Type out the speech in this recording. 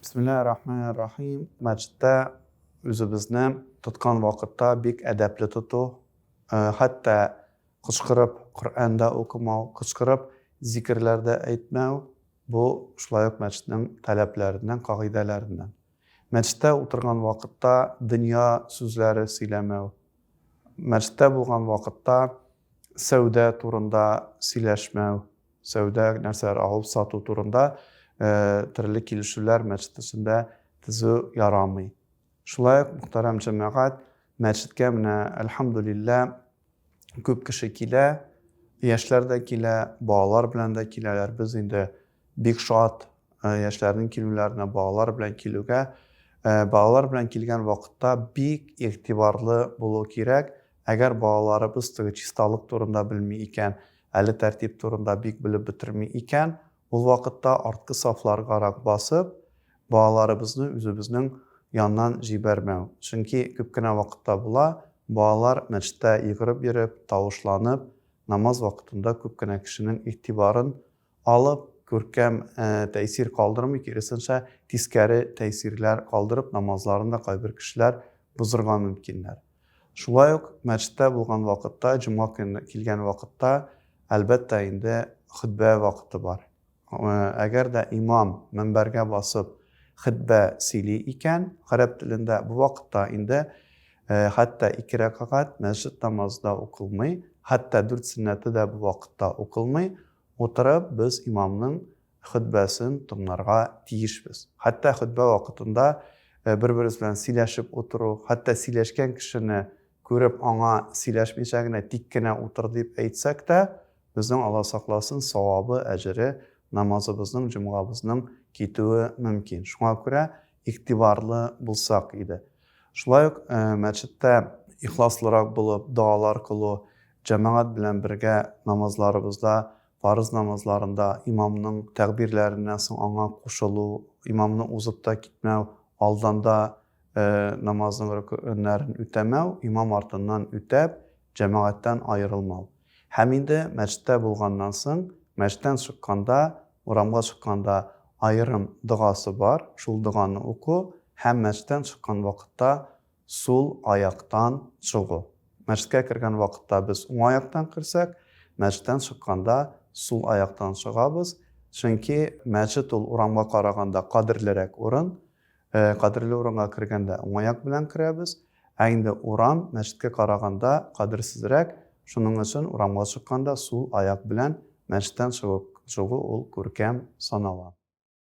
Бисмиллаһир рахманир рахим. Мәчеттә үзебезне тоткан вакытта бик әдәпле тоту, хәтта кычкырып Коръән дә укымау, кычкырып зикерләр дә әйтмәү, бу шулай ук мәчетнең таләпләреннән, кагыйдәләреннән. Мәчеттә утырган вакытта дөнья сүзләре сөйләмәү, мәчеттә булган вакытта сәүдә турында сөйләшмәү, сәүдә нәрсәләр алып сату турында төрле килешүләр мәчет эчендә төзү ярамый. Шулай ук, мөхтәрәм җәмәгать, мәчеткә менә, әлхәмдүлилләһ, күп кеше килә, яшьләр дә килә, балалар белән дә киләләр. Без инде бик шат яшьләрнең килүләренә, балалар белән килүгә. Балалар белән килгән вакытта бик игътибарлы булу кирәк. Әгәр балаларыбыз теге чисталык турында белми икән, әле тәртип турында бик белеп бетерми икән, ул вакытта арткы сафларгарак басып, балаларыбызны үзебезнең яннан җибәрмәү. Чөнки күп кенә вакытта була, балалар мәчеттә йөгереп йөреп, тавышланып, намаз вакытында күп кенә кешенең игътибарын алып, күркәм тәэсир калдырмый, киресенчә, тискәре тәэсирләр калдырып, намазларын да кайбер кешеләр бозырга мөмкиннәр. Шулай ук мәчеттә булган вакытта, җомга көне килгән вакытта, әлбәттә инде, хөтбә вакыты бар. Әгәр дә имам мөнбәргә басып хөтбә сөйли икән, гарәп телендә, бу вакытта инде хәтта ике рәкәгать мәсҗид намазы да укылмый, хәтта дүрт сөннәте дә бу вакытта укылмый, утырып без имамның хөтбәсен тыңларга тиешбез. Хәтта хөтбә вакытында бер-беребез белән сөйләшеп утыру, хәтта сөйләшкән кешене күреп аңа сөйләшмичә генә тик кенә утыр дип әйтсәк тә, безнең, Алла сакласын, савабы, әҗере намазыбызның, җомгабызның китүе мөмкин. Шуңа күрә игътибарлы булсак иде. Шулай ук мәчеттә ихласлырак булып догалар кылу, җәмәгать белән бергә намазларыбызда, фарыз намазларында имамның тәкъбирләреннән соң аңа кушылу, имамны узып та китмәү, алдан да намазның рөкүннәрен үтәмәү, имам артыннан үтәп, җәмәгатьтән аерылмау. Һәм инде мәчеттә булганнан соң, мәчеттән чыкканда, урамга чыкканда аерым догасы бар, шул доганы уку һәм мәчеттән чыккан вакытта сул аяктан чыгу. Мәчеткә кергән вакытта без уң аяктан керсәк, мәчеттән чыкканда сул аяктан чыгабыз, чөнки мәчет ул урамга караганда кадерлерәк урын. Кадерле урынга кергәндә уң аяк белән керәбез, ә инде урам мәчеткә караганда кадерсезрәк, шуның өчен урамга чыкканда сул аяк белән мәчеттән чыгу ул күркәм санала.